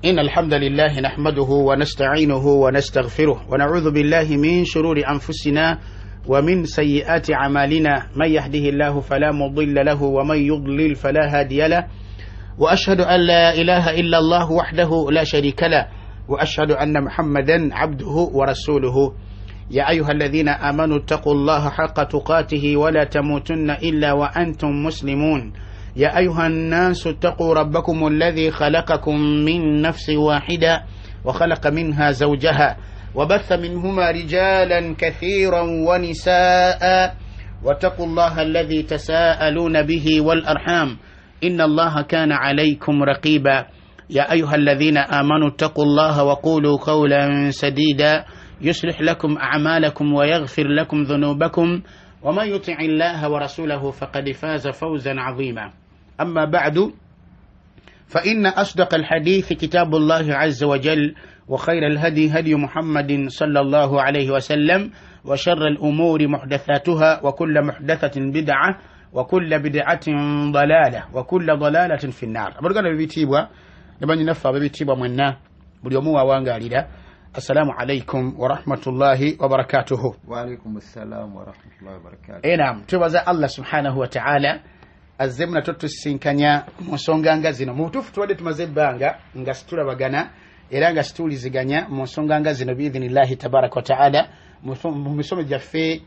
إن الحمد لله نحمده ونستعينه ونستغفره ونعوذ بالله من شرور أنفسنا ومن سيئات أعمالنا، من يهده الله فلا مضل له ومن يضلل فلا هادي له، وأشهد أن لا إله إلا الله وحده لا شريك له، وأشهد أن محمدا عبده ورسوله. يا أيها الذين آمنوا اتقوا الله حق تقاته ولا تموتن إلا وأنتم مسلمون. يا أيها الناس اتقوا ربكم الذي خلقكم من نفس واحدة وخلق منها زوجها وبث منهما رجالا كثيرا ونساء، واتقوا الله الذي تساءلون به والأرحام إن الله كان عليكم رقيبا. يا أيها الذين آمنوا اتقوا الله وقولوا قولا سديدا يصلح لكم أعمالكم ويغفر لكم ذنوبكم، ومن يطع الله ورسوله فقد فاز فوزا عظيما. أما بعد، فإن أصدق الحديث كتاب الله عز وجل، وخير الهدي هدي محمد صلى الله عليه وسلم، وشر الأمور محدثاتها، وكل محدثة بدعة، وكل بدعة ضلالة، وكل ضلالة في النار. Abaluganda b'ebitiibwa ne bannyinaffe ab'ebitiibwa mwenna, buli omu wawangalira, assalamu alaikum warahmatullahi wabarakatuhu. Waalaikum assalamu warahmatullahi wabarakatuh. Enam, twebaza Allah subhanahu wa ta'ala azzemu natwo tusisinkanya mu nsonga nga zino. Mu butuufu tubadde tumaze ebbanga nga situlabagana era nga situwuliziganya mu nsonga nga zino biidhinillahi tabaraka wa ta'ala, mu misomo gyaffe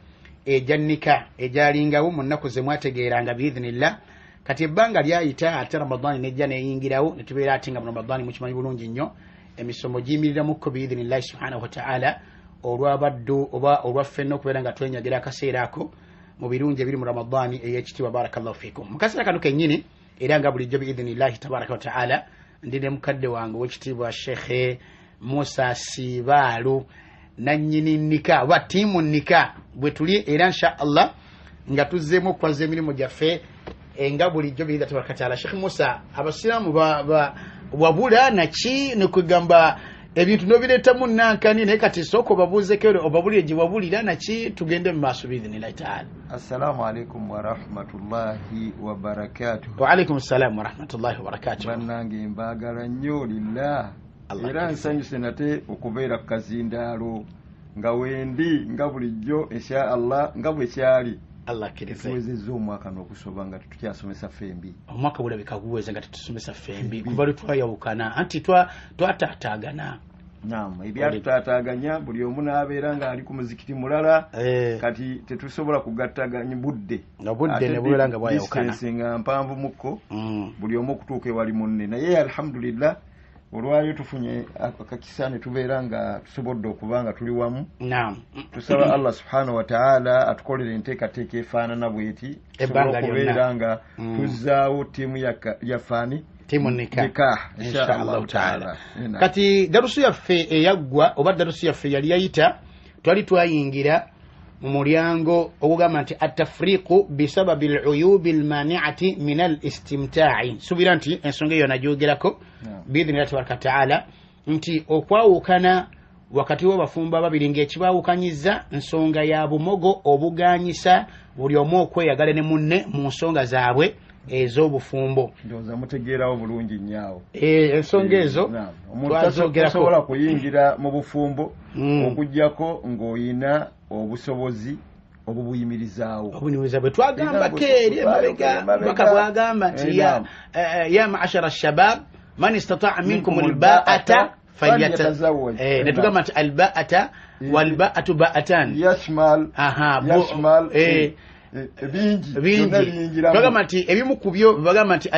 egya nika egyalingawo mu nnaku ze mwategeeranga biidhinillah. Kati ebbanga lyayita, ate Ramadani nejja neyingirawo, ne tubeera ate nga mu Ramadani mukimanyi bulungi nnyo emisomo giyimiriramukko biidhinillahi subhanahu wa ta'ala, olw'abaddu oba olwaffenna okubeera nga twenyagira akaseera ako mu birungi ebiri mu Ramadani ey'ekitiibwa. Barakallahu fikum. Mu kaseera kano kennyini era nga bulijjo biidhinillahi tabaraka wa ta'ala, ndi ne mukadde wange ow'ekitiibwa Shekhe Musa Sibaalu, nannyini nika oba ttiimu nika bwe tuli, era insha Allah nga tuzzeemu okukwaza emirimu gyaffe nga bulijjo biidhinillahi tabaraka wa ta'ala. Shekhe Musa, abasiraamu wabula naki nekugamba ebintu nobireetamu nankani, naye kati sooka obabuuzeko obabulire gye wabulira naki, tugende mu maaso biidhinillahi taala. Assalamu alaikum warahmatullahi wabarakatuh. Wa alaikum assalamu warahmatullahi wabarakatuh. Bannange mbaagala nnyo lillah, era nsanyuse nate okubeera ku kazindaalo nga wendi nga bulijjo insha Allah nga bwe kyali. Allah akkirize. Tuwezezza omwaka n'okusoba nga tetukyasomesa ffembi. Omwaka gulabika guweze nga tetusomesa ffembi kuva lwe twayawukana, anti twataataagana. Naam, ebyatutaataaganya buli omu n'abeera ng'ali ku muzikiti mulala, kati tetusobola kugattaganya budde. Obudde ne bubeera nga bwayawukana. Distance nga mpanvu mukko, buli omu okutuuka ewali munne. Naye alhamdulillah olwaleero tufunye akakisa ne tubeera nga tusobodde okuba nga tuli wamu. Naam. Tusaba Allah subhanahu wa ta'ala atukolere enteekateeka efaanana bweti, ebbanga okubeera nga tuzzaawo ttiimu yaffe ttiimu nika insha Allahu taala. Kati darusu yaffe eyaggwa oba darusu yaffe yali yayita, twali twayingira mu mulyango ogugamba nti atafriqu bisababi al-uyubi al-mani'ati min al-istimta'i. Nsuubira nti ensonga eyo nagyogerako biidhinillahi tabaraka taala, nti okwawukana wakati w'abafumbo ababiri ng'ekibaawukanyiza nsonga ya bumogo obuganyisa buli omu okweyagala ne munne mu nsonga zaabwe ez'obufumbo. Ndowooza mutegeerawo bulungi nnyo awo. Ensonga ezo omuntu tasobola kuyingira mu bufumbo okuggyako ng'oyina obusobozi obubuyimirizaawo. Obuyimiriza bwe twagambako eri emabega, baka bwagamba nti ya ma'ashara shabab man istata'a minkum al-ba'ata falyatazawwaj. Ne tugamba nti al-ba'ata wal-ba'atu ba'atan yashmal yashmal bingi bingi. Bagamba nti ebimu ku byo bagamba nti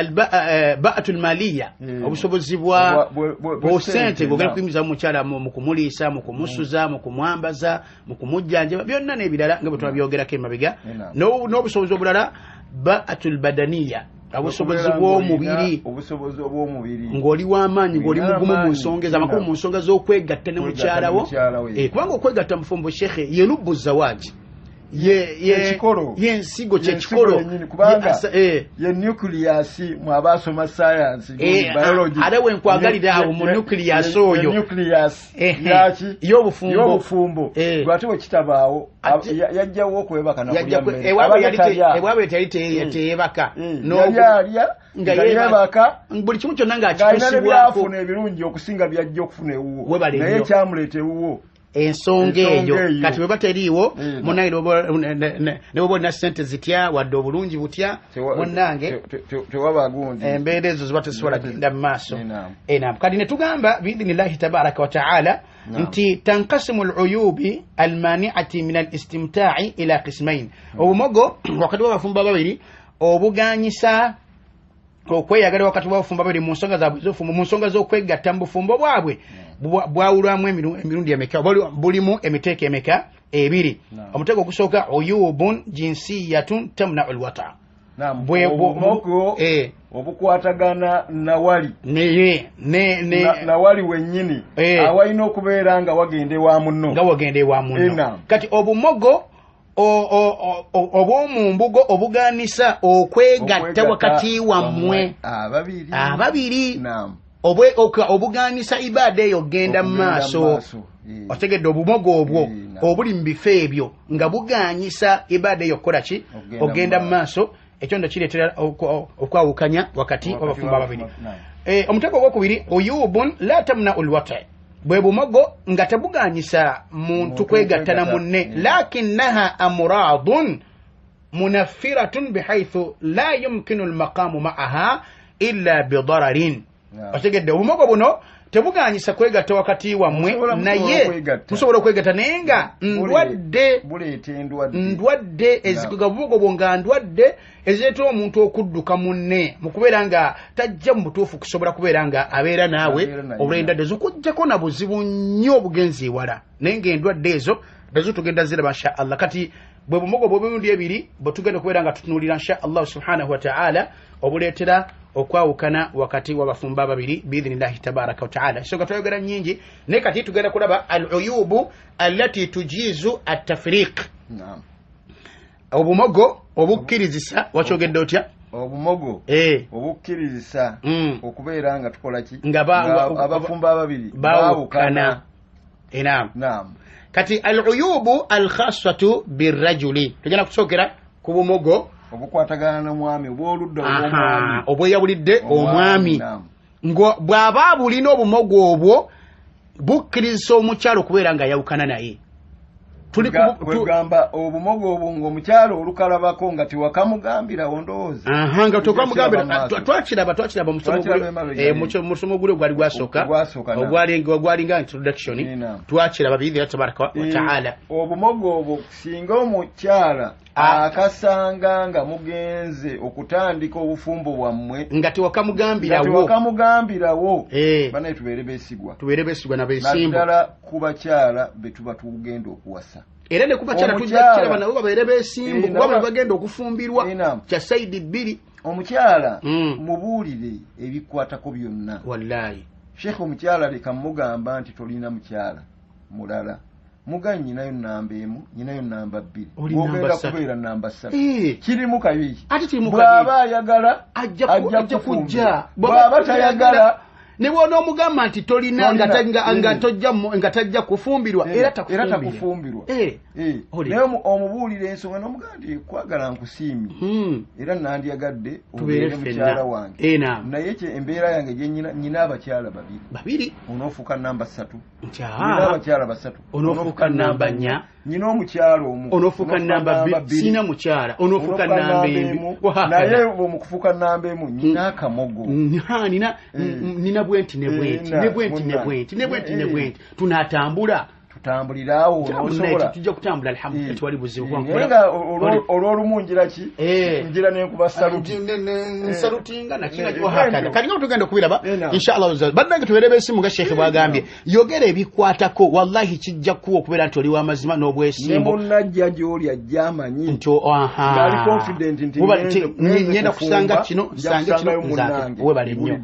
ba'atul maliya, obusobozi bwa sente bwogenda kuyimiza mukyala mu kumuliisa, mu kumusuza, mu kumwambaza, mu kumujjanjaba, byonna n'ebirala nga bwe twabyogerako emabega. N'obusobozi obulala ba'atul badaniya, obusobozi bw'omubiri, obusobozi obw'omubiri ng'oli w'amaanyi, ng'oli mugumu mu nsonga ez'amakulu, mu nsonga z'okwegatta ne mukyala wo. Kubanga okwegatta mufumbo shekhe ye lubbu zawaaji, Yensigo kyekikolo kubanga ye nucleus mwabasoma science biology ate wenkwagalira awo mu nucleus oyo nucleus yaki y'obufumbo lwate wekitabaawo yajjawo okwebaka nakulya mmere ewaabwe teyali teyebaka yali alya nga yebaka buli kimu kyonna ng'akitusibwako ebirungi okusinga byajja okufuna ewuwo naye kyamuleeta ewuwo ensonga eyo kati bweba teriiwo munnange ne bw'oba olina ssente zitya wadde obulungi butya munnange embeera ezo ziba tezisobola genda mu maaso. Kati ne tugamba biidhinillahi tabaraka wa taala nti tankasimu al-uyubi almaniati min al-istimta'i ila qismain. Obumogo wakati w'abafumbo babiri obuganyisa okweyagala wakati w'abafumbo babiri mu nsonga zaabwe z'obufumbo, mu nsonga z'okwegatta mu bufumbo bwabwe bwawulwamu emirundi emeka, bulimu emiteeko emeka ebiri. Omuteeko ogusooka uyubun jinsiyatun tamna'u alwata, obumogo obukwatagana nawali nawali wennyini awalina okubeera nga wagenda ewa munno, nga wagenda ewa munno. Kati obumogo obw'omumbugo obuganisa okwegatta wakati wammwe ababiri obuganisa ibaada eyo genda mu maaso. Otegedde obumogo obwo obuli mu bifo ebyo nga buganyisa ibaada eyo okukola ki, ogenda mu maaso. Ekyo ndo kireetera okwawukanya wakati w'abafumbo ababiri. Omutego ogwokubiri uyubun la tamna'u alwata, bwe bumogo nga tebuganyisa muntu kwegatta na munne, lakinnaha amradun munaffiratun bihaithu la yumkinu almaqamu ma'aha illa bidararin. Otegedde obumogo buno tebuganyisa kwegatta wakati wammwe, naye musobola okwegatta naye nga ndwadde ezikuga obumogo bwo nga ndwadde ezireetera omuntu okudduka munne mu kubeera nga tajja mu butuufu kusobola kubeera nga abeera naawe olw'endwadde zikujjako na buzibu nnyo obugenzi ewala, naye ng'endwadde ezo nazo tugenda ziraba insha Allah. Kati bwe bumogo bw'emirundi ebiri bwe tugenda okubeera nga tutunuulira insha Allah subhanahu wa ta'ala obuleetera okwawukana wakati w'abafumbo ababiri biidhinillahi tabaraka wa taala. Ensonga twayogera nnyingi, naye kati tugenda kulaba al-uyubu allati tujiizu at-tafriq. Obumogo obukkirizisa, wakyogedde otya? Obumogo obukkirizisa okubeera nga tukola ki, nga abafumbo ababiri baawukana. Naam. Kati al-uyubu al-khassatu birrajuli, tugenda kusookera ku bumogo obukwatagana n'omwami obw'oludda olw'omwami obweyawulidde omwami, ngo bw'aba bulina obumogo obwo bukkirizisa omukyalo okubeera nga ayawukana naye. Kwegamba obumogo obwo ng'omukyalo olukalabako nga tewakamugambirawo ndowooza. Nga tewakamugambira. Twakiraba musomo guli ogwali gwasooka ogwalinga introduction, twakiraba biidhinillahi tabaraka wa taala. Obumogo obwo singa omukyala akasanga nga mugenze okutandika obufumbo bwammwe nga tewakamugambirawo, banaye tubeere beesigwa, tubeere beesigwa nabeesimbu, naddala ku bakyala be tuba tugenda okuwasa. Era ne ku bakyala tujja kukiraba nabo babeere beesimbu kuba bagenda okufumbirwa kya sayidi bbiri. Omukyala mubuulire ebikwatako byonna. Wallahi Sheikh, omukyala leka mugamba nti tolina mukyala mulala, muga nyinayo namba emu, nyinayo namba bbiri, ogenda kubeera namba ssatu. Kirimu kabi, bw'aba ayagala ajja kujja, bw'aba tayagala ne bw'onoomugamba nti tolina nga tajja kufumbirwa era takufumbirwa. Naye omubuulira ensonga n'omugamba nti kwagala nkusiimye era nandyagadde obeere mukyala wange, naye embeera yange gye nnyina abakyala babiri, onoofuuka namba ssatu, nnyina abakyala basatu, onoofuuka namba nnya, nnyina omukyala omu, onoofuuka namba bbiri, sina mukyala, onoofuuka namba emu. Naye bw'omukufuuka namba emu nnyina akamogo, nina bwenti ne bwenti ne bwenti ne bwenti ne bwenti ne bwenti, tunaatambula tutambulirawo n'osobola tujja kutambula alhamdulillah, tewali buzibu. Naye nga olw'olumu ngira ki ngira nenkuba saluti nsalutinga nakina wahakada. Kati nga tugenda okubiraba inshallah. Bannange tubeere beesimu nga Sheikh bw'agambye, yogera ebikwatako, wallahi kijja kuwa okubeera nti oli w'amazima n'obwesimbu. Ne munnajja gy'oli ajja amanyi nti ali confident nti ngenda kusanga kino nsange kino nzake. Webale nnyo.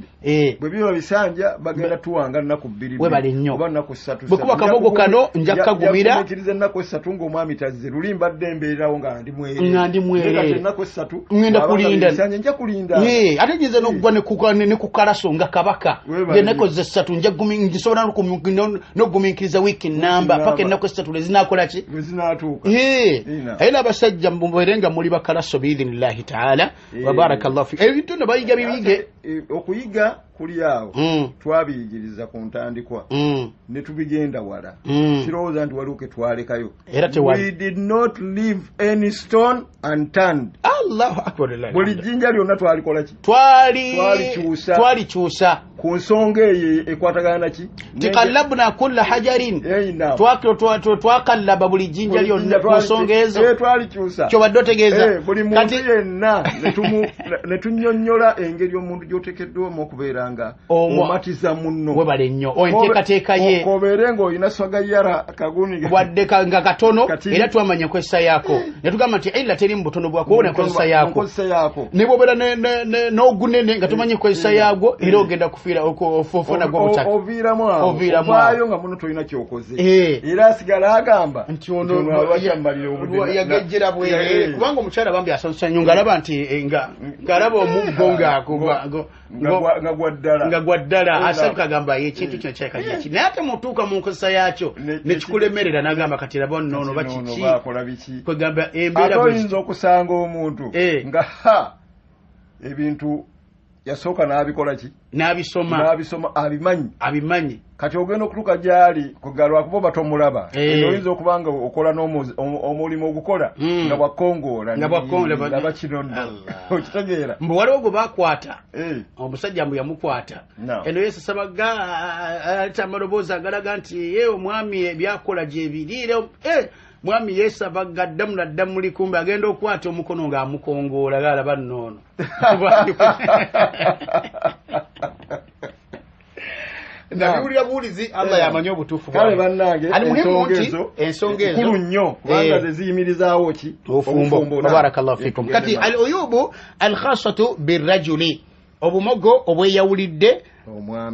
Bwe biba bisanja bagenda tuwanga nnaku bbiri webale nnyo oba nnaku ssatu. Bwe kuba kamogo kano Kano nja kukagumira. Njakugumiikiriza ennaku 3 ng'omwami tazze. Luli mbadde mbeererawo nga ndi mwereere. Nga ndi mwereere. Ennaku 3 ngenda kulinda. Nja kulinda. Ate nyiza n'okugwa ne ku kalaso nga kabaka. Ennaku 3 nja nsobola n'okugumiikiriza wiiki namba paka ennaku 3 lwe zinaakola ki? Lwe zinaatuuka. Aye n'abasajja mubeere nga muli bakalaso biidhinillahi taala. Wa barakallahu fi. Ebintu nno bayiga bibige. Okuyiga kuli awo twabiyigiriza ku ntandikwa ne tubigenda wala. Sirowooza nti waliwo ke twalekayo. We did not leave any stone unturned. Allahu akbar. Buli jjinja lyonna twalikola ki? Twalikyusa ku nsonga eyo ekwatagana naki? Tikallabna kulla hajarin. Twakallaba buli jjinja lyonna ku nsonga ezo. Twalikyusa. Kyobadde otegeeza. Buli muntu yenna ne tunnyonnyola engeri omuntu gy'oteekeddwamu okubeera nga omatiza munno. Webale nnyo. Enteekateeka ye. Kobeere ng'olina swagayara kaguni. Wadde nga katono era twamanya enkozesa yaako. Ne tugamba nti illa teri mu butono bwako wona enkozesa yaako. Ne bw'obeera n'ogunene nga tomanyi enkozesa yaagwo era ogenda kufiira ofuna gw'obutaka. Oviiramu awo. Ovaayo nga muno tolina ky'okoze. Era asigala agamba nti ono yagejjera bwereere. Kubanga omukyala bambi asanyusa nnyo ng'alaba nti ng'alaba omuggo nga gwa ddala asabika agamba ekintu kino kyekajja ki, naye ate mutuuka mu nkozesa yaakyo ne kikulemerera n'agamba kati laba nno oba kiki, kwegamba embeera. Ate oyinza okusanga omuntu nga ebintu yasooka n'abikola ki? N'abisoma abimanyi. Kati ogenda okutuuka gy'ali lwakuba oba tomulaba, oyinza okuba nga okola omulimu ogukola nga bwakongoola nga kino nno okitegeera. Mbu waliwo gwe baakwata, omusajja mbu yamukwata, eno yeesasabaga aleeta amaloboozi agalaga nti ye omwami byakola gyebiri, mwami yeesabaga ddamu na ddamu likumbe agenda okukwata omukono ng'amukongoola gaalaba nnoono. Nabiwulira buwulizi, Allah yamanyi obutuufu. Kale bannange ensonga ezo nkulu nnyo kubanga ze ziyimirizaawo ki? Obufumbo. Barakallahu fikum. Kati al-uyubu al-khassatu birrajuli, obumogo obweyawulidde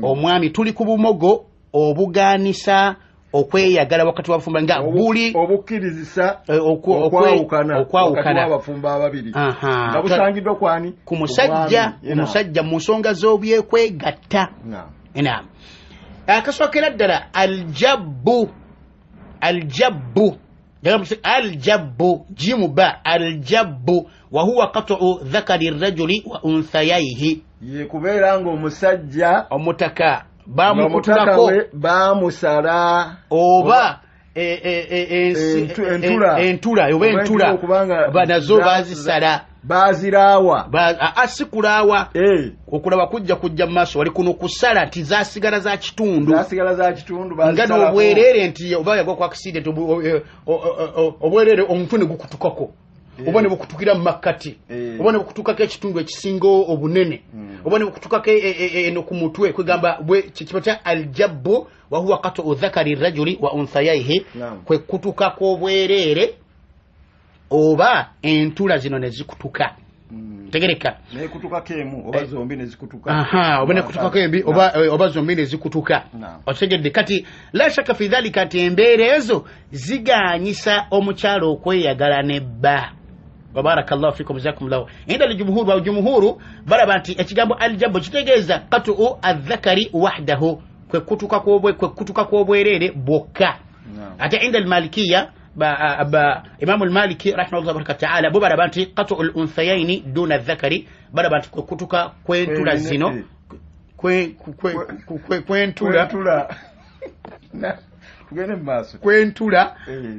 omwami. Tuli ku bumogo obugaanisa okweyagala wakati w'abafumbo nga buli obukkirizisa okwawukana wakati w'abafumbo ababiri nga busangiddwa kwani? Ku musajja. Omusajja mu nsonga z'obyekwegatta. Naam. Akasookera ddala aljabbu, aljabbu, aljabbu jimu ba aljabbu, wa huwa qat'u dhakari rajuli wa unthayaihi, ye kubeera ng'omusajja omutaka bamukutulako bamusala oba entula oba entula nazo bazisala baziraawa asikulaawa okulaba kujja kujja mu maaso wali kuno kusala nti zasigala za kitundu, nga n'obwereere nti oba yagwa ku accident obwereere omutwe ne gukutukako oba ne bukutukira mu makkati oba ne bukutukako ekitundu ekisinga obunene oba ne bukutukako eno ku mutwe, kwegamba kiba kya aljabbu wa huwa qat'u dhakari rajuli wa unthayaihi, kwe kutuka kw'obwereere oba entula zino ne zikutuka. Tegereka nekutukako emu oba zombi ne zikutuka. Oba nekutukako embi oba zombi ne zikutuka. Otegedde? Kati la shaka fi dhalika nti embeera ezo ziganyisa omukyalo okweyagala ne bba. Barakallahu fikum jazakumullahu. Inda al-jumhur wa jumhuru balaba nti ekigambo aljabbu kitegeeza qat'u adh-dhakari wahdahu, kwe kutuka kw'obwereere bwokka. Ate inda al-malikiyya Imam al-Maliki rahimahullah baraka ta'ala bo balaba nti qat'u al-unthayaini duna adh-dhakari, balaba nti kwe kutuka kw'entula zino kw'entula kw'entula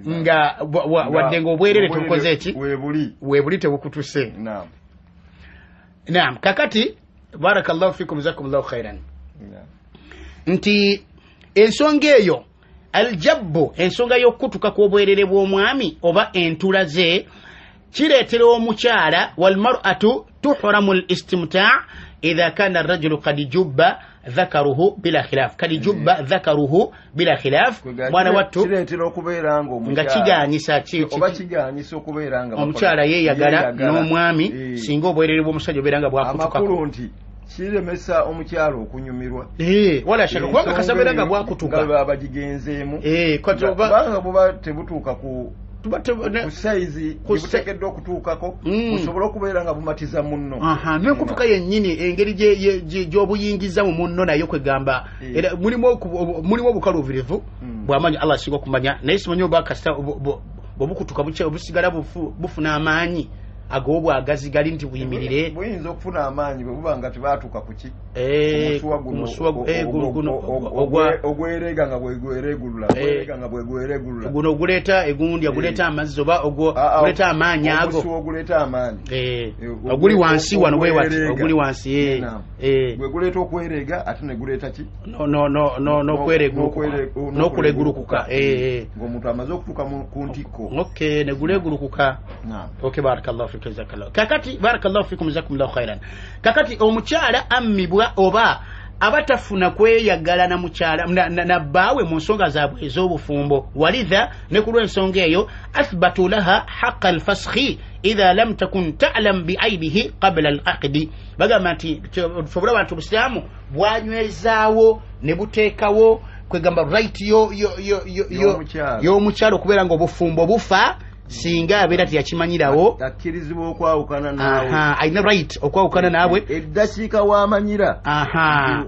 nga wadde ng'obwereere tebukoze ki? Weebuli tebukutuse. Naam. Kakati barakallahu fikum jazakumullahu khairan, nti ensonga eyo aljabbu, ensonga y'okutuka kw'obwerere bw'omwami oba entula ze, kireetera omukyala walmar'atu tuhramu al-istimta' idha kana ar-rajulu qad jubba dhakaruhu bila khilaf, kad jubba dhakaruhu bila khilaf. Mwana wattu kireetera okubeera nga kiganyisa oba kiganyisa okubeera nga omukyala yeeyagala n'omwami singa obwerere bw'omusajja obeera nga bwakutukako. Amakulu nti Kiremesa omukyalo okunyumirwa. Wala shaka kubanga kasabera nga bwakutuka. Nga bagigenzeemu. Kubanga buba tebutuuka ku size buteekeddwa okutuukako, busobola okubeera nga bumatiza munno. N'enkutuka yennyini engeri gy'obuyingiza mu munno nayo kwegamba era mulimu obukaluubirivu bw'amaanyi Allah asinga okumanya, naye simanyi oba kasita bwebukutuka busigala bufuna amaanyi ag'obwagazi gali nti buyimirire. Buyinza okufuna amaanyi bwe buba nga tebaatuuka ku ki? Ku musuwa ogwereega nga bwegwereegulula, ogwereega nga bwegwereegulula. Guno oguleeta egundi, oguleeta amazzi oba oguleeta amaanyi ago. Omusuwa oguleeta amaanyi. Oguli wansi wano bwe wati, oguli wansi. Gwe guleeta okwereega ate ne guleeta ki? N'okulegulukuka. Ng'omuntu amaze okutuuka ku ntikko. Okay, ne gulegulukuka. Okay, barakallahu fik. Kakati barakallahu fikum jazakumullahu khairan. Kakati omukyala ammibwa oba abatafuna kweyagala na mukyala na bbaawe mu nsonga zaabwe ez'obufumbo, walidha ne ku lw'ensonga eyo athbatu laha haqa alfaskhi idha lam takun ta'lam biaibihi qabla alaqdi. Bagamba nti sobula bantu obusiraamu bwanywezaawo ne buteekawo kwegamba right y'omukyala okubeera nga obufumbo bufa singa abeera teyakimanyirawo, akkirizibwa okwawukana naawe. Alina right okwawukana naawe eddakiika wamanyira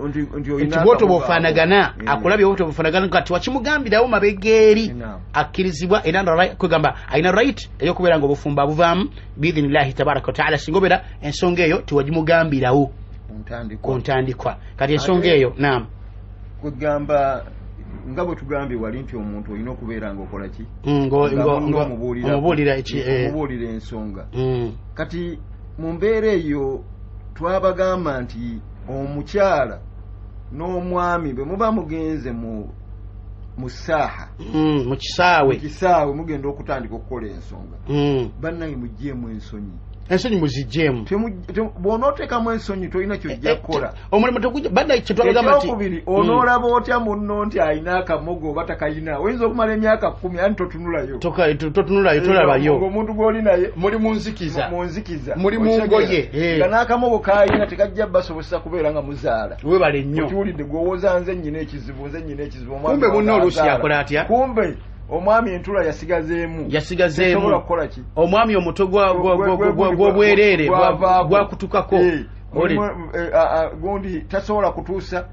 nti bw'otyo bw'ofaanagana, akulabye bw'otyo bw'ofaanagana kati wakimugambirawo mabega eri, akkirizibwa era kwegamba alina right ey'okubeera nga obufumbo abuvaamu biidhinillahi tabaraka wataala, singa obeera ensonga eyo tewagimugambirawo ku ntandikwa. Kati ensonga eyo naam kwegamba nga bwe tugambye wali nti omuntu olina okubeera ng'okola ki? Omubuulira ensonga. Kati mu mbeera eyo twabagamba nti omukyala n'omwami bwe muba mugenze mu ssaaha, mu kisaawe mugenda okutandika okukola ensonga, bannange muggyemu ensonyi. Ensonyi muziggyemu. Bw'onooteekamu ensonyi tolina ky'ojja kukola. Omulimu tegujja. Bannange kye twabagamba nti ekyokubiri, onoolaba otya munno nti alina akamogo oba takayina? Oyinza okumala emyaka 10 anti totunulayo. Totunulayo, tolabayo. Ng'omuntu gw'oli naye muli mu nzikiza. Mu nzikiza. Muli mu ngoye. Nga n'akamogo k'alina tekajja basobozesa kubeera nga muzaala. Weebale nnyo. Okiwulidde gw'owooza nze nnyina ekizibu, nze nnyina ekizibu. Kumbe munno oluusi akola atya? Kumbe omwami entula yasigazeemu. Yasigazeemu. Omwami omuto gw'obwereere gwakutukako. Gundi tasobola kutuusa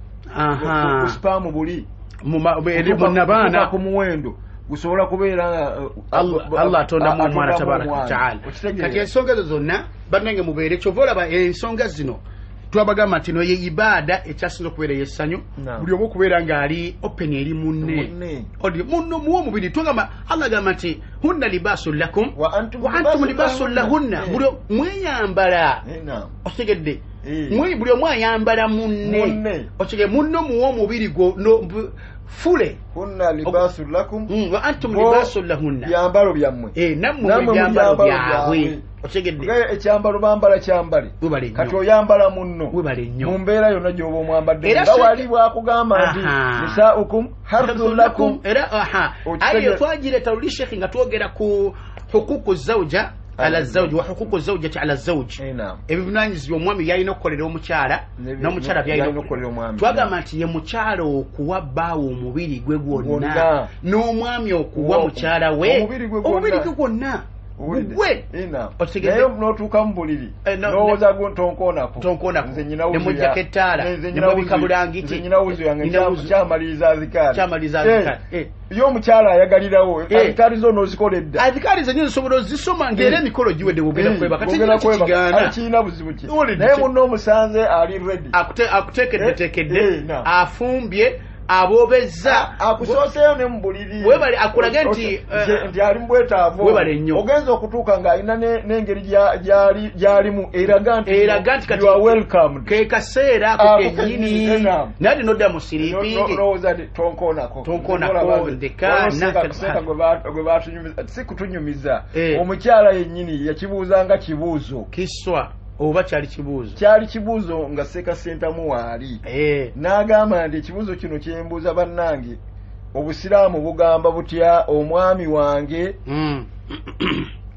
ku spaamu buli. Munnabaana. Ku muwendo gusobola kubeera Allah atondamu omwana tabaraka wataala. Kati ensonga ezo zonna bannange mubeere, kyova olaba ensonga zino twabagamba nti no ye ibaada ekyasinza okubeera ey'essanyu, buli omu okubeera ng'ali open eri munne. Munno muwe omubiri. Tugamba Allah agamba nti hunna libaasun lakum wa antum libaasun lahunna. Buli mweyambala, okitegedde, buli omu ayambala munne, okitegedde, munno muwe omubiri gwo fule. Hunna libaasun lakum wa antum libaasun lahunna, byambalo byammwe, nammwe byambalo byabwe. Okitegedde, ekyambalo bambala kyambale, kati oyambala munno mu mbeera yonna gy'oba omwambadde, nga wali bwakugamba nti nisaaukum harthun lakum. Era ayo twagireeta luli shekhi nga twogera ku hukuku zawja ala zawji wa hukuku zawjati ala zawji, ebivunaanyizibwa omwami by'alina okukolera omukyala n'omukyala by'alina okukolera omwami. Twagamba nti ye mukyala okuwa bbaawe omubiri gwe gwonna n'omwami okuwa mukyala we omubiri gwe gwonna. Gwe naye n'otuuka mu buliri n'owooza tonkoonako, ne mujjako ettaala ne mwebika bulangiti, nze nyina wuzu yange kyamaliriza azikaari. Ye omukyala ayagalirawo azikaari zo n'ozikola edda, azikaari zennyini osobola ozisoma ng'era emikolo giwedde bw'ogenda kwebaka, kigaana kirina buzibu ki? Naye munno omusanze ali ready, akuteekeddeteekedde, afumbye, abobezza, akusooseeyo ne mu buliri. Webale akulage nti nti ali mu bwetaavu. Webale nnyo. Ogenza okutuuka ng'alina n'engeri gy'alimu eraga nti kati you are welcomed. Ke kaseera ako kennyini. Naye nodda mu siriipingi. Olowooza nti tonkoonako. Tonkoonako ndeka. Seeka gwe baatunyumiza, si kutunyumiza. Omukyala yennyini yakibuuzanga kibuuzo. Kiswa. Oba kyali kibuuzo. Kyali kibuuzo nga Seeka Ssentamu waali. N'agamba nti ekibuuzo kino kyembuuza bannange, obusiraamu bugamba butya omwami wange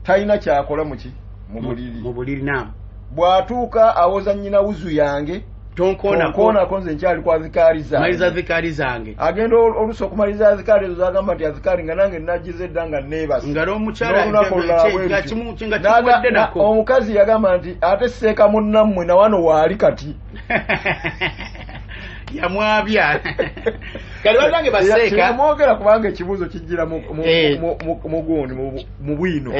talina kyakola muki mu buliri. Mu buliri naam. Bw'atuuka awoza nnyina wuzu yange. Tonkoonako nze nkyali ku azikaari zange. Maliza azikaari zange. Agenda oluusi okumaliza azikaari ezo zagamba nti azikaari nga nange nagize dda nga neebase. Nga n'omukyala nga kimuwedde nako. Omukazi yagamba nti ate seeka munnammwe na wano waali kati. Yamwabya. Kali bannange baseeka. Kyemwogera kubanga ekibuuzo kijjira mu gundi mu bwino.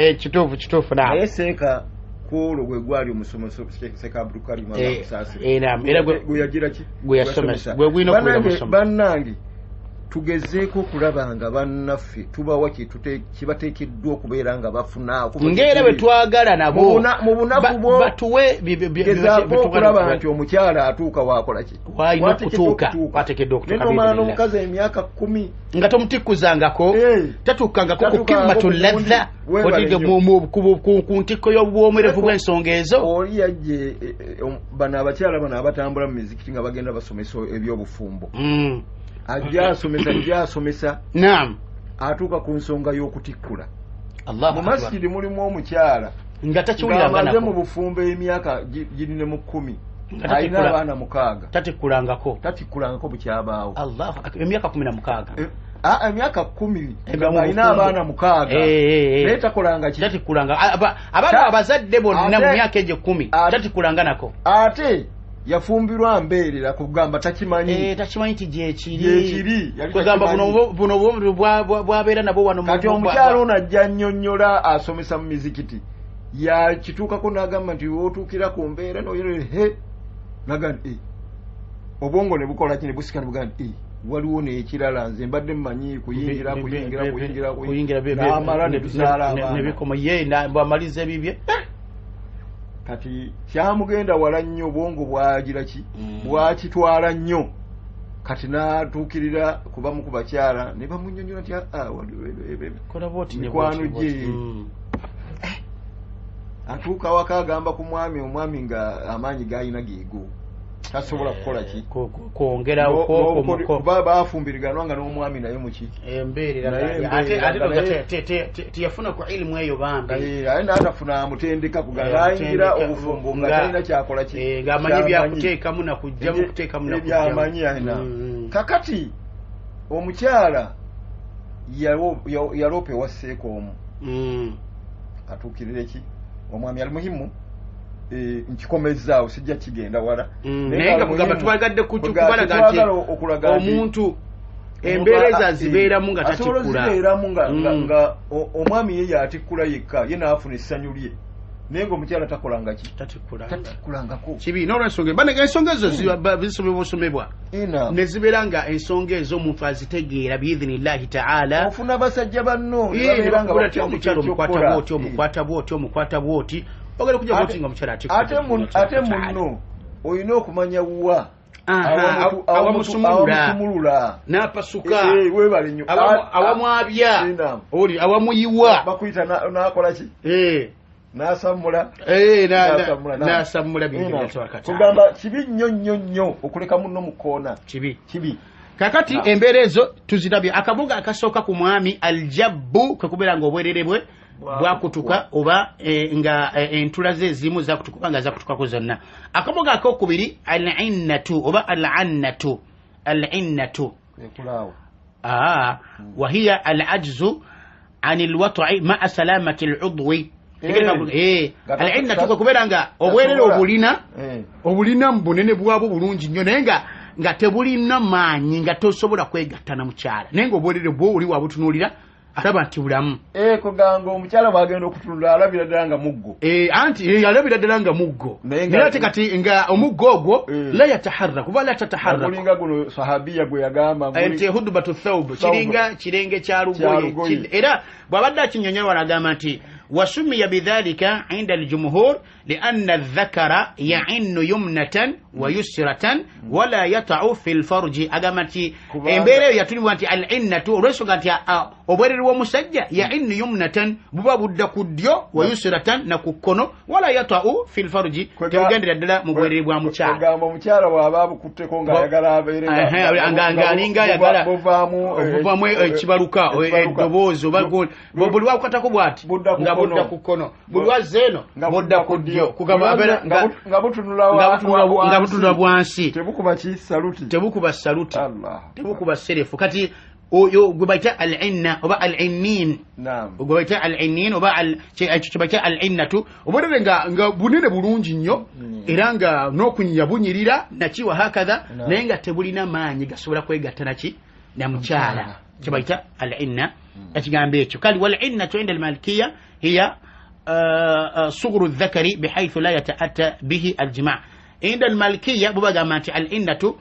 Kituufu naawe. Naye seeka kwolwo gwe gwali omusomo Seeka Abdulkarim Amusaasire. Era gwe yagira ki? Gwe yasomesa. Gwe gwina okubeera omusomo. Bannange tugezeeko okulaba nga bannaffe tubawa kibateekeddwa okubeera nga bafuna. Ng'era bwe twagala nabo. Mu bunafu bwo batuwe gezaako okulaba nti omukyala atuuka waakola ki? Waalina okutuuka. Wateekeddwa okutuuka. Naye nomala n'omukazi emyaka 10 nga tomutikkuzangako tatuukangako ku kimmatu ladha ku ntikko y'obuwoomerevu bw'ensonga ezo. Oli yajje bano abakyala bano abatambula mu mizikiti nga bagenda basomesa ebyobufumbo. Ajja asomesa. Naam. Atuuka ku nsonga y'okutikkula. Mu masjidi mulimu omukyala nga takiwuliranga nako. Mu bufumbo emyaka girine mu 10. Alina abaana 6. Tatikkulangako. Bukyabaawo. Allahu akbar. Emyaka 16. Emyaka 10. Alina abaana 6. Naye takolanga ki? Tatikkulanga. Abaana abazadde bonna mu myaka egyo 10 tatikkulanga nako. Ate yafumbirwa mbeerera kugamba takimanyi. Takimanyi nti gyekiri. Kugamba buno bwabeera nabo wano. Kati omukyala ono ajja nnyonnyola asomesa mu mizikiti. Yakituukako n'agamba nti w'otuukira ku mbeera n'oyera n'agamba nti obwongo ne bukola ki ne busika ne bugamba nti waliwo n'ekirala nze mbadde mmanyi kuyingira n'amala ne tuzaala abaana. Ne bikoma ye bw'amaliza ebibye. Kati kyamugenda wala nnyo obwongo bwagira ki? Bwakitwala nnyo. Kati n'atuukirira kubamu ku bakyala ne bamunnyonnyola nti mikwano gye. Atuuka waka agamba ku mwami, omwami nga amaanyi g'alina geego. Tasobola kukola ki? Kwongerawo kuba baafumbiriganwa nga n'omwami naye muki? Embeerera. Ate teyafuna ku ilimu eyo bambi. Aye n'atafuna amutendeka kugamba ayingira obufumbo nga talina kyakola ki? Ng'amanyi byakuteekamu na kuggyamu kuteekamu na kuggyamu. Ebyamanyi alina. Kakati omukyala yaloopa ewa seeka omu. Atuukirire ki? Omwami ali muhimu. Nkikomezaawo sijja kigenda wala. Naye nga kugamba twagadde kubalaga nti omuntu embeera ezo azibeeramu nga tatikkula. Asobola ozibeeramu nga omwami ye yatikkula yekka ye n'afuna essanyu lye. Naye ng'omukyala takolanga ki? Tatikkulangako. Kibi n'olwensonga bannange ensonga ezo zisomebwa ne zibeera nga ensonga ezo omuntu azitegeera biidhinillahi taala. Ofuna basajja banno ne babeera nga omukyala omukwata bw'oti omukwata bw'oti ogenda kujja bw'oti nga omukyala atikkula. Ate munno olina okumanya wa awamusumulula n'apasuka awamwabya oli awamuyiwa bakuyita n'akola ki? N'asammula. N'asammula kugamba kibi nnyo nnyo nnyo okuleka munno mu kkoona. Kibi. Kakati embeera ezo tuzirabye. Akabuga akasooka ku mwami aljabbu kwe kubeera nga obwerere bwe bwakutuka oba nga entula ze ezimu zakutuka oba nga zakutukako zonna. Akabuga akokubiri al-innatu oba al-annatu. Al-innatu wahiya al-ajzu an al-wat'i ma'a salamati al-udwi. Al-innatu kwe kubeera nga obwerere obulina mu bunene bwabwo bulungi nnyo naye nga tebulina maanyi nga tosobola kwegatta na mukyala naye ng'obwerere bwo oli wabutunuulira alaba nti bulamu. Kugamba omukyala bw'agenda okutunula alabira ddala nga muggo. Anti alabira ddala nga muggo. Naye ate kati nga omuggo ogwo la yataharraku oba la tataharraku. Gulinga guno sahabiya gwe yagamba nti hudbatu thawb kiringa kirenge kya lugoye. Era bw'abadde akinnyonnyola wano agamba nti وسمي بذلك عند الجمهور لأن الذكر يعن يمنة ويسرة ولا يطع في الفرج. أغامتي embeera eyo yatulibwa nti al-innatu olw'ensonga nti obwerere bw'omusajja ya'innu yumnatan buba budda ku ddyo wa yusratan na ku kkono wala yata'u fi lfarji tebugendera ddala mu bwerere bwa mukyala. Ogamba omukyala bw'aba abukutteko ng'ayagala abeere ng'alinga ayagala buvaamu ekibaluka eddoboozi oba buli wakukwatako bw'ati nga budda ku kkono buli wazza eno budda ku ddyo nga butunula Butunda bwansi. Tebukuba ki saluti. Tebukuba saluti. Tebukuba serefu. Kati oyo gwe bayita al-inna oba al-innin. Naam. Gwe bayita al-innin oba ekyo bayita al-innatu. Obwerere nga bunene bulungi nnyo era nga n'okunyinya bunyirira naki wa hakadha, naye nga tebulina maanyi gasobola kwegatta naki na mukyala. Kye bayita al-inna ekigambo ekyo. Kale wal-innatu inda al-malikiya hiya sughru dhakari bihaythu la yata'atta bihi al-jima'. Inda al-malikiya bubagamba nti al-innatu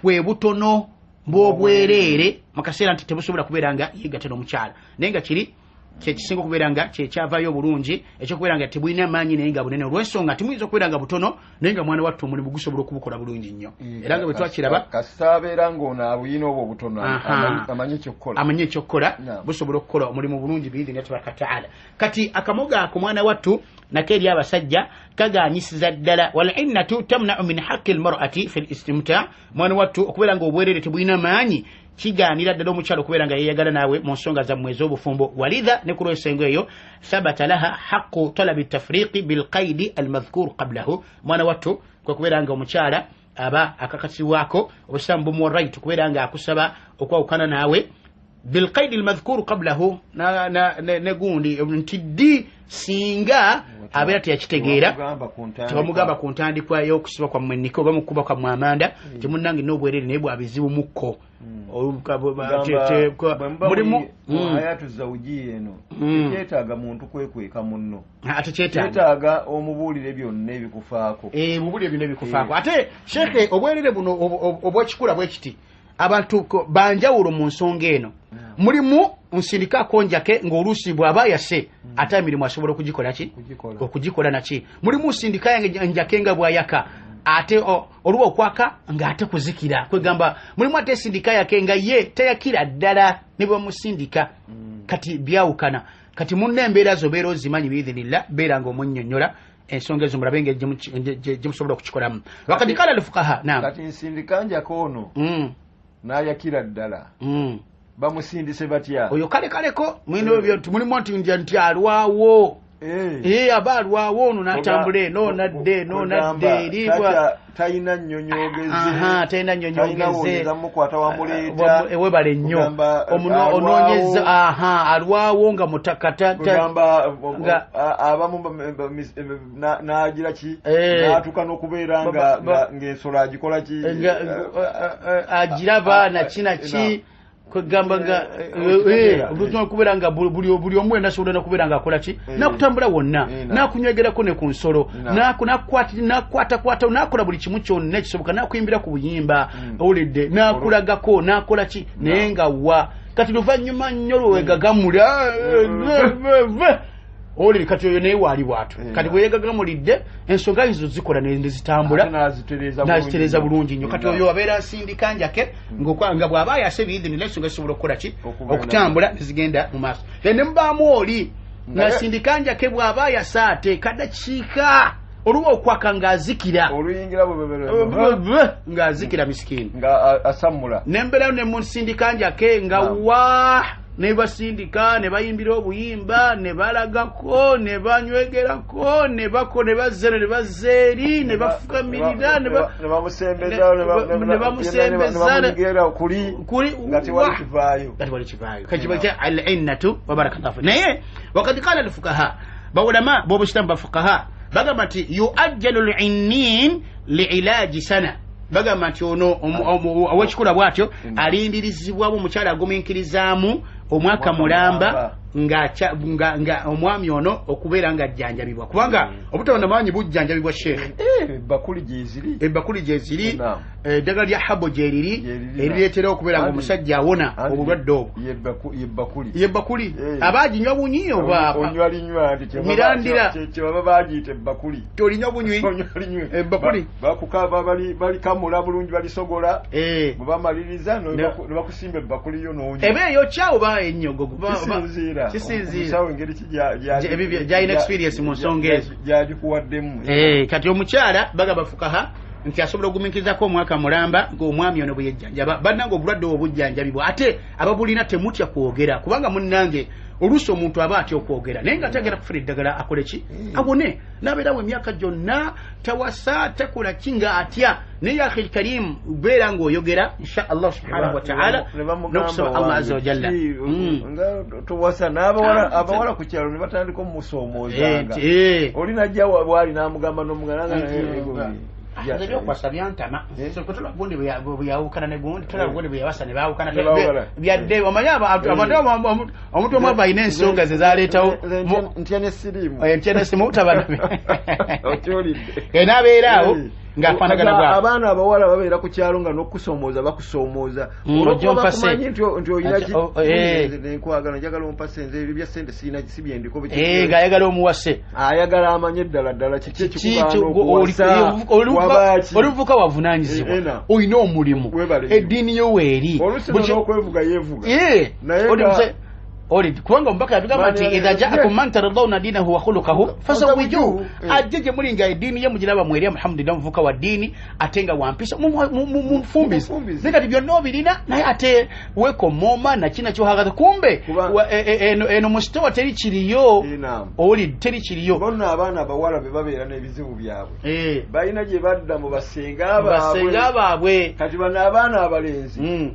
bwe butono bw'obwereere mu kaseera nti tebusobola kubeera nga yeegatta n'omukyala, naye nga kiri kyekisinga okubeera nga kyekyavaayo obulungi ekyokubeera nga tebulina maanyi naye nga bunene, olw'ensonga timuyinza okubeera nga butono naye nga mwana wattu omulimu gusobola okubukola bulungi nnyo. Era nga bwe twakiraba kasita abeera ng'ono abuyina obwo obutono amanyi ekyokukola, amanyi ekyokukola, busobola okukola omulimu bulungi biidhinillahi tabaraka wataala. Kati akamoga ako mwana wattu nako eri abasajja kaganyisiza ddala. Wal innatu tamna'u min haqqi almar'ati fi listimta. Mwana wattu okubeera nga obwerere tebulina maanyi kigaanira ddala omukyala okubeera nga yeeyagala naawe mu nsonga zammwe ez'obufumbo. Walidha ne ku lw'ensonga eyo thabata laha haqqu talabi tafriqi bilqaidi almadhkur qablahu. Mwana wattu kwe kubeera nga omukyala aba akakasibwako obusiraamu bumuwa right okubeera nga akusaba okwawukana naawe bilqaidi almadhkur qablahu ne gundi nti ddi singa abeera teyakitegeera tebamugamba ku ntandikwa y'okusiba kwammwe nika oba mukuba kwammwe amanda temunnange n'obwerere naye bwabizibu mukko. Mulimu hayatu zawujiya eno tekyetaaga muntu kwekweka munno, ate kyetaaga omubuulire byonna ebikufaako. Mubuulire byonna ebikufaako. Ate sheekhe obwerere buno obwekikula bwe kiti abantu banjawulo mu nsonga eno. Mulimu nsindika akonjake ng'oluusi bw'aba yase ate emirimu asobola okugikola ki okugikola naki. Mulimu nsindika njake nga bw'ayaka ate oluba okwaka ng'ate kuzikira, kwegamba mulimu ate sindika yake nga ye teyakira ddala ne bwemusindika. Kati byawukana. Kati munna embeera zo beera ozimanyi biidhinillah, beera ng'omunnyonnyola ensonga ezo mulabe engeri gye musobola okukikolamu. Wakati kala alfuqaha. Naam. Kati nsindika njake ono n'ayakira ddala bamusindise batya? Oyo kale kaleko mulimu nti alwawo aba alwawo ono n'atambula eno nadda eno nadda eri, talina nnyonyoogeze, talina nnyonyoogeze, mukwata wamuleeta webale nnyo onoonyeza alwawo nga mutakata kugamba abamu n'agira ki n'atuuka n'okubeera ng'ensolo agikola ki agiraba naki naki kwegamba nga okubeera nga buli omu wenna asobola n'okubeera nga akola ki n'akutambula wonna n'akunywegerako ne ku nsolo n'akwatakwata n'akola buli kimu kyonna ekisoboka n'akuyimbira ku buyimba owulidde n'akulagako n'akola ki naye nga wa kati luvannyuma nnyo lwewegagamula owulire kati oyo naye waali bw'atyo. Kati bwe yegagamulidde ensonga ezo zikola ne zitambula n'azitereeza bulungi nnyo. Kati oyo abeera asindika njake nga bw'aba ayase biidhinillah ensonga zisobola okukola ki okutambula ne zigenda mu maaso. Then ne mubaamu oli ng'asindika njake bw'aba ayase ate kadakiika oluba okwaka ng'azikira oluyingira ng'azikira misikini nga asammula. Nembeerayo ne musindika njake nga wa ne basindika ne bayimbira obuyimba ne balagako ne banywegerako ne bako ne bazzeno ne bazza eri ne bafukamirira ne bamusembeza kuli nga tewali kivaayo, nga tewali kivaayo. Kati bayita al-innatu wa barakallahu. Naye wakad qala al-fuqaha, baulama b'obusiraamu bafuqaha bagamba nti yuajjalu al-innin li'ilaji sana. Bagamba nti ono owekikula bw'atyo alindirizibwamu omukyala agumiikirizaamu omwaka mulamba nga omwami ono okubeera nga ajjanjabibwa, kubanga obutawana maanyi bujjanjabibwa sheekhe. Ebbakuli gyeziri, ebbakuli gyeziri, eddagala lya habo gyeriri erireetera okubeera nga omusajja awona obulwadde obwo. Yebbakuli aba aginywa bunywi oba onywa linywa mirandira kyebaba bagiyita ebbakuli, tolinywa bunywi ebbakuli balikamula bulungi balisogola bwe bamaliriza ne bakusimba ebbakuli yo n'onywa. Eba eyokya oba ennyogo kisinziira kisinziira engeri ki gyalina experience mu nsonga ezo gyagikuwaddemu. Kati omukyala bagamba fukaha Nti asobola okugumiikirizako omwaka mulamba ng'omwami ono bwe yejjanjaba. Bannange, obulwadde obwo bujjanjabibwa, ate ababulina temutya kwogera, kubanga munnange oluusi omuntu aba atya okwogera, naye nga tagenda kufuna eddagala akole ki, awone, n'abeerawo emyaka gyonna tawasa, takola ki, nga atya. Naye akhi lkarim, beera ng'oyogera, insha Allah subhanahu wa taala, n'okusaba Allah azza wa jalla. Nga towasa n'abawala, abawala ku kyalo ne batandika omusoomozanga, oli najja bwali n'amugamba n'omuganda. Nze byokwasa byantama. Tolaba gundi bwe yawukana ne gundi, tolaba gundi bwe yawasa ne baawukana, byadde. Omanyi abantu, omuntu omwavu alina ensonga ze zaleetawo. Ntya ne siriimu. Ntya ne siriimu tabana n'abeera awo ng'afaanagana bw'atyo. Abaana abawala babeera ku kyalo nga n'okusoomooza bakusoomooza, olwokuba bakumanyi nti olina nenkwagala, njagala ompase, nze ebyo bya ssente sirina, si byendiko. Ng'ayagala omuwase. Ayagala amanye ddala ddala kiki ekikugaana okuwasa, wabaaki. Oli muvubuka wavunaanyizibwa, olina omulimu, eddiini yo weeri. Oluusi n'okwevuga yeevuga. Oli kubanga omubaka yatugamba nti idha jaakum man tardawna dinahu wa khulukahu fazawijuhu, ajje gye muli nga eddiini ye mugiraba mweri, alhamdulillah, muvuka wa ddiini ate nga wampisa, mufumbize. Naye kati byonna obirina, naye ate wekomooma nakina kyohagaza, kumbe eno mu sitowa teri kiriyo, oli teri kiriyo. Bonna abaana abawala be babeera n'ebizibu byabwe, balina gye badda mu basenga baabwe. Kati bano abaana abalenzi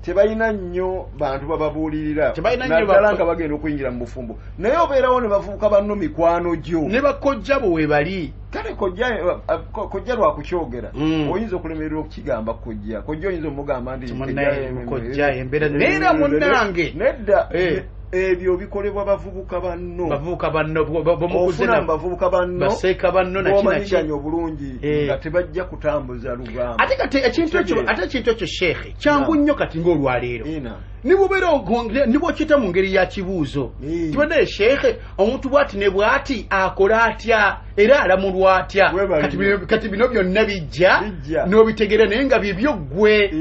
tebalina nnyo bantu bababuulirira, naddala nga bagenda okuyingira mu bufumbo, naye obeerawo ne bavubuka banno, mikwano gyo. Ne bakojja bo we bali. Kale kojja lwakukyogera, oyinza okulemererwa okukigamba kojja. Kojja oyinza omugamba nti kojja embeera neera munnange. Nedda, ebyo bikolebwa bavubuka banno. Bavubuka banno ofuna bavubuka banno, baseeka banno, nakimanyiganya obulungi nga tebajja kutambuza lugambo. Ate kati ekintu ekyo, ate ekintu ekyo sheekhe kyangu nnyo kati ng'olwaleero nibubeera nibwokiyita mu ngeri ya kibuuzo, tibadde sheekhe omuntu bwati ne bwati akola atya era alamulwa atya? Kati bino byonna bijja n'obitegeera, naye nga bibyo ggwe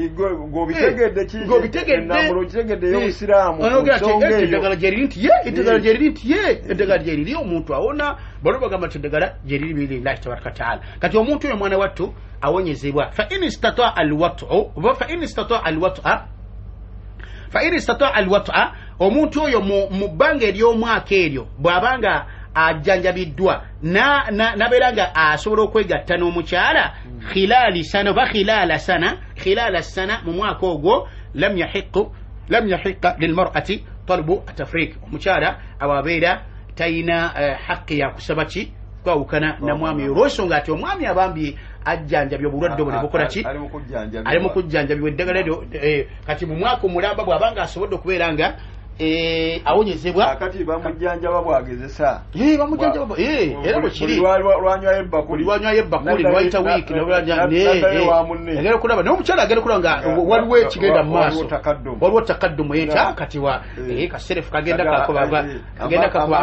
ng'obitegedde. Eddagala gyeriri nti ye, eddagala gyeriri nti ye, eddagala gyeriri, omuntu awona. Balo bagamba nti eddagala gyeriri biidhinillahi tabaraka wataala. Kati omuntu oyo mwana wattu awonyezebwa fa in istataa alwatu, oba fa in istataa alwata, fa in istataa alwata, omuntu oyo mu bbanga ery'omwaka eryo bw'abanga ajjanjabiddwa nabeera nga asobola okwegatta n'omukyala khilali sana oba khilala sana, khilala sana, mu mwaka ogwo, lam yahiqa lilmar'ati talbu atafrik, omukyala awo abeera talina haqi yakusaba ki kwawukana na mwami, olw'ensonga ati omwami abambi ajjanjabye obulwadde obwo ne bukola ki, ali mu kujjanjabibwa eddagala eryo. Kati mu mwaka omulamba bw'abanga asobodde okubeera nga awonyezebwa. Kati bamujjanjaba bwagezesa. Bamujjanjaba era bwe kiri, lwanywayo ebbakuli, lwanywayo ebbakuli lwayita wiiki agenda okulaba, naye omukyala agenda okulaba nga waliwo ekigenda mu maaso, waliwo takaddumu eta kati wa kaserefu kagenda kakuba, kagenda kakuba,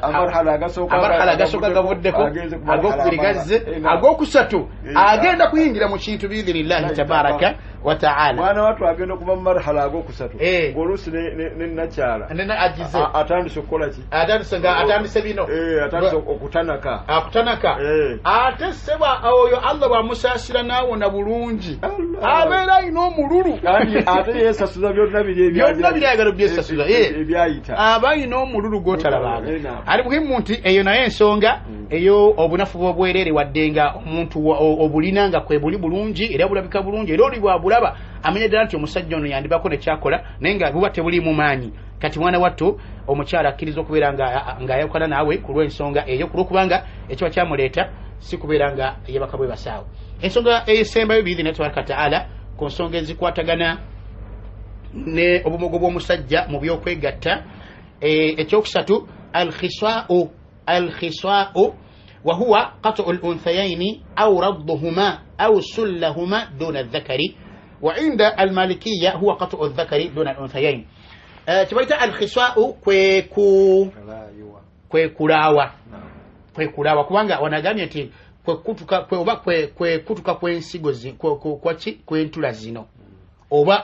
amarhala agasooka gavuddeko, agokubiri gazze, agokusatu agenda kuyingira mu kintu biidhinillahi tabaraka wa taala. Mwana wattu agenda okuva mu marhala agokusatu ng'oluusi ne nakyala agize atandise okukola ki, atandise nga atandise bino, atandise okutanaka, akutanaka. Ate seba oyo Allah bw'amusaasira n'awona bulungi, abeera alina omululu, ate yeesasuza byonna biri byonna byayagala byesasuza ebyayita, aba alina omululu gw'otalabanga. Ali muhimu nti eyo naye ensonga eyo obunafu bw'obwereere, wadde nga omuntu obulina nga kwe buli bulungi era bulabika bulungi, era oli bwabulaba amanya ddala nti omusajja ono yandibako nekyakola, naye nga buba tebuliimu maanyi. Kati mwana wattu omukyala akkiriza okubeera ng'ayawukana naawe ku lw'ensonga eyo, ku lw'okubanga ekiba kyamuleeta si kubeera nga yebaka bwe basaawo. Ensonga esembayo biidhini tabaraka taala ku nsonga ezikwatagana ne obumogo bw'omusajja mu byokwegatta, ekyokusatu alkhisau, alkhisau wa huwa qat'u al-unthayaini aw radduhuma aw sullahuma duna adh-dhakari, wa inda al-malikiyya huwa qat'u adh-dhakari duna al-unthayain. Kibayita alkhisau kwe kulaawa, kwe kulaawa, kubanga wanagambye nti kwe kutuka kwe oba kwe kutuka kw'ensigo kwaki kw'entula zino, oba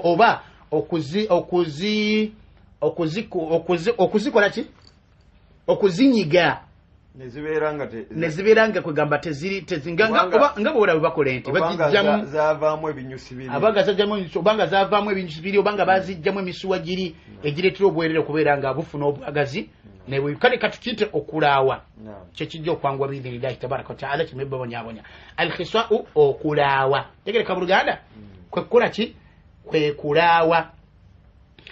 oba okuzi okuzi okuzi okuzikola ki, okuzinyiga Nezibeera nga kwegamba teziri nga bwolaba bakola ente bagijjamu zavaamu ebinyusi biri, obanga zavaamu ebinyusi biri, obanga bazijjamu emisuwa giri egireetera obwerere okubeera nga bufuna obwagazi. Kale katukiyite okulaawa kyekijja okwanguwa biidhinillahi tabaraka wataala kimebabonyabonya. Alkhiswau okulaawa, tegereka buluganda, kwekukola ki? Kwekulaawa.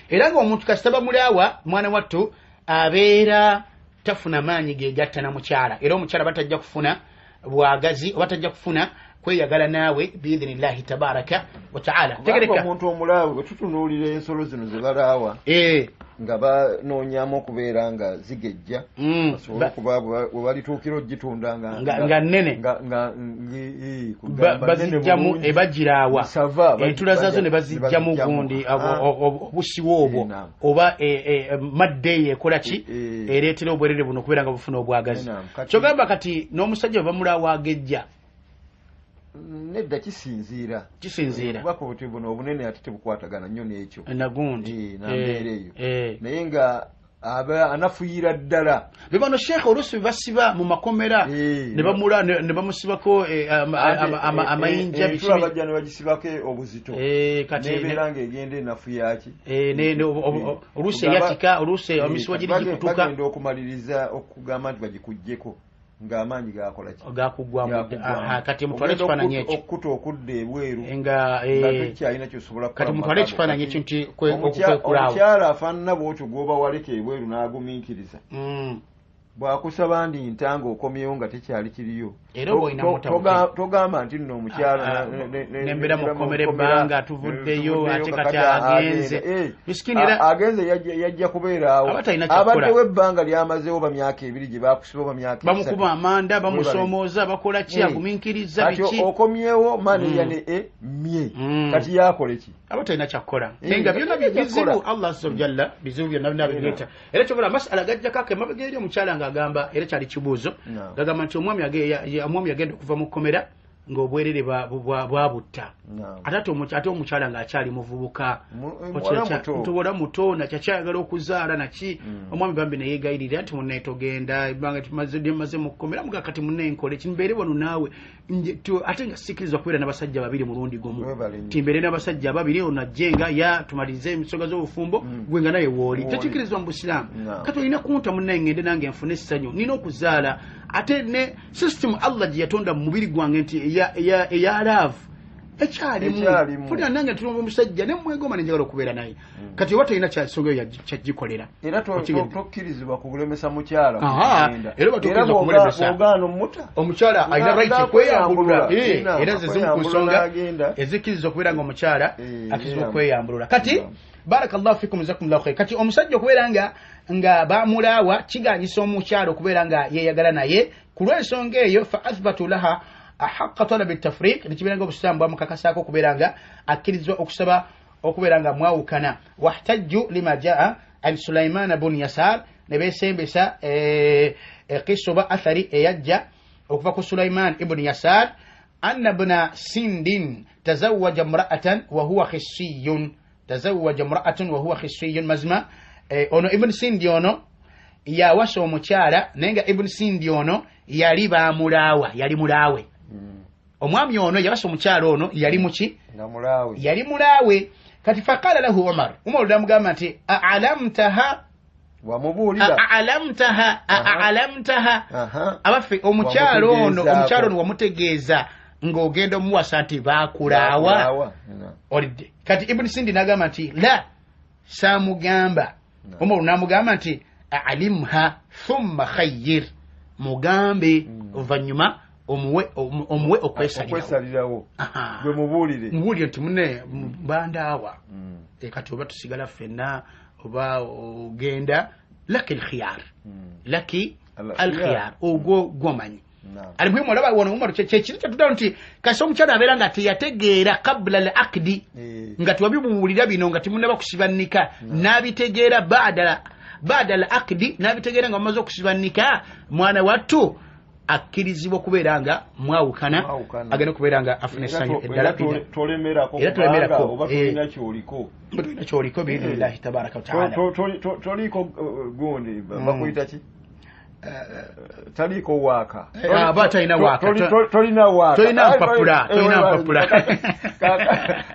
Era nga omuntu kasita bamulaawa, mwana wattu abeera tafuna maanyi gegatta na mukyala, era omukyala batajja kufuna bwagazi oba tajja kufuna kweyagala naawe biidhinillahi tabaraka wataala. Tegereka omuntu omulaawe bwe tutunuulira ensolo zino ze balaawa nga banoonyamu okubeera nga zigejja, basobole okuba we balituukira ogitunda nga nnene, bazijjamu ebagiraawa entula zaazo ne bazijjamu gundi obusiwo obwo oba madde eyo ekola ki ereetera obwerere buno okubeera nga bufuna obwagazi. Kyogamba kati n'omusajja bwe bamulaawa agejja? Nedda, kisinziira kuba buti buno obunene ate tebukwatagana nnyo n'ekyo nagundi nambeera eyo, naye nga anafuyira ddala. Be bano sheekhe oluusi bebasiba mu makomera ne bamusibako amayinja, entula bajja ne bagisibako obuzito nebeera ng'egenda enafu yaki, oluusi eyatika, oluusi emisuwa giri gikutuka. Bagenda okumaliriza okugamba nti bagikuggyeko ng'amaanyi gakola ki? Gakuggwamu. Kati mutwale ekifaananyi ekyo okkuta okudda ebweru nga tokyalina kyosobola. Kati mutwale ekifaananyi ekyo nti kwekulaawo. Omukyala afaanana bw'otyo gw'oba waleka ebweru n'agumiikiriza, bw'akusaba ndi ntanga okomyewo nga tekyali kiriyo, togamba nti nno omukyala nembeera mukomera ebbanga tuvuddeyo ate kati agenze agenze yajja kubeera awo, abaddewo ebbanga lyamazeewo ba myaka 2 gye bakusiba ba myaka bamukuba amanda, bamusoomooza, bakola ki, agumiikiriza biki, okomyewo maneya ne mye kati yakole ki? Aba talina kyakukola. Naye nga byonna bizibu, Allah azza wajalla bizibu byonna byonna bireeta. Era kyobola masala gajjako ako emabega eri omukyala ng'agamba, era kyali kibuuzo, gagamba nti omwami yagenda okuva mu kkomera ng'obwerere bwabutta, ate omukyala ng'akyali muvubuka mutobola muto nakyakyayagala okuzaala naki, omwami bambi neyeegayirira nti munnaye togenda, ebbanga maze mu kkomera, muga kati munnaye nkole ki, mbeere wano naawe, ate nga sikkirizwa kubeera n'abasajja babiri mulundi gumu, timbeere n'abasajja babiri ono ajje nga ya tumalirize ensonga z'obufumbo gwe nga naye wooli, tekikkirizibwa mu busiraamu. Kati olina kunta munnaye ngende nange nfune essanyu, nina okuzaala, ate ne system Allah gye yatonda mu mubiri gwange nti eya love ekyalimu, fulira nange ntulomba omusajja ne mwegomba ne njagala okubeera naye. Kati oba tolina kyasonga eyo kyagikolera, era tokkirizibwa kubulemesa mukyala kugenda, era tokkirizibwa kumulemesa, omukyala alina right okweyambulula, era ze zimu ku nsonga ezikkirizibwa okubeera nga omukyala akkirizibwa okweyambulula. Kati barakallahu fikum jazakumullahu khair. Kati omusajja okubeera nga bamulaawa kiganyisa omukyala okubeera nga yeeyagala naye ku lw'ensonga eyo, fa athbatu laha haqqa talabi tafriq, nekibeera nga obusiraamu bwamukakasaako okubeera nga akkirizibwa okusaba okubeera nga mwawukana. Wahtajju lima jaa an Sulaiman bun Yasar, ne beesembesa kisa oba athari eyajja okuva ku Sulaiman ibn Yasar, anna bna Sindin tazawaja mra'atan wa huwa khissiyun, tazawaja mra'atan wa huwa khissiyun. Mazima ono Ibn Sindi ono yawasa omukyala, naye nga Ibn Sindi ono yali bamulaawa, yali mulaawe. Omwami ono yawasa omukyala ono yali muki? Yali mulaawe. Kati faqala lahu Umar, Umar namugamba nti a'lamtaha, wamubuulira, a'lamtaha, a'lamtaha, abaffe omukyala ono, omukyala ono wamutegeeza ng'ogenda omuwasa nti bakulaawa olidde. Kati Ibn Sindi n'agamba nti la, saamugamba. Umar n'amugamba nti alimha thumma khayyir, mugambe oluvannyuma omuwe okwesalirawo, gwe mubuulire, mubuulire nti munne bandaawa, kati oba tusigala ffenna oba ogenda, laki alkhiyar, laki alkhiyar, ogwo gwomanyi. Alimuhimu olaba wano Umar kyekiri kyetuddawo nti kasi omukyala abeera nga teyategeera qabula al aqdi, nga tewabibuwulira bino nga temunnaba kusiba nnika, n'abitegeera baada al aqdi, n'abitegeera nga bamaze okusiba nnika, mwana wattu akkirizibwa okubeera nga mwawukana, agenda okubeera nga afuna essanyu eddala. Era tolemerako oba tolina kyoliko biidhinillahi tabaraka wataala. Toliko gundi bakuyita ki? Taliiko waaka. Aba talina waaka. Tolina waaka, tolina mpapula, tolina mpapula.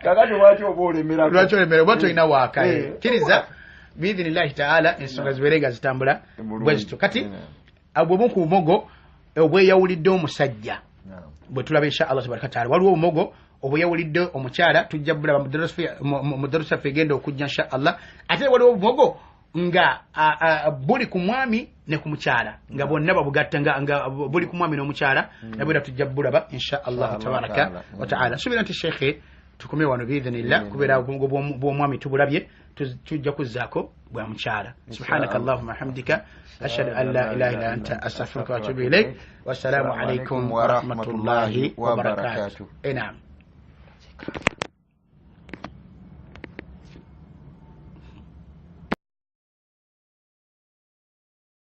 Kakati lwaki oba olemerako? Lwaki olemera oba tolina waaka? Kkiriza biidhinillahi taala ensonga zibeere nga zitambula bwe zityo. Kati bwe ku bumogo obweyawulidde omusajja bwe tulaba insha Allah tabaraka taala. Waliwo obumogo obweyawulidde omukyala, tujja bulaba mu darusa yaffe egenda okujja insha Allah. Ate waliwo obumogo nga buli ku mwami ne ku mukyala, nga bonna babugatta, nga buli ku mwami n'omukyala, nabwo era tujja bulaba insha Allah tabaraka wa taala. Nsuubira nti shekhe tukomye wano biidhinillah, kubeera obumogo bw'omwami tubulabye, tujja kuzzaako bwa mukyala. Subhanaka allahumma hamdika, ashhadu an la ilaha illa anta, astaghfiruka wa atubu ilaik. Wassalamu alaikum warahmatullahi wabarakatuh. Naam.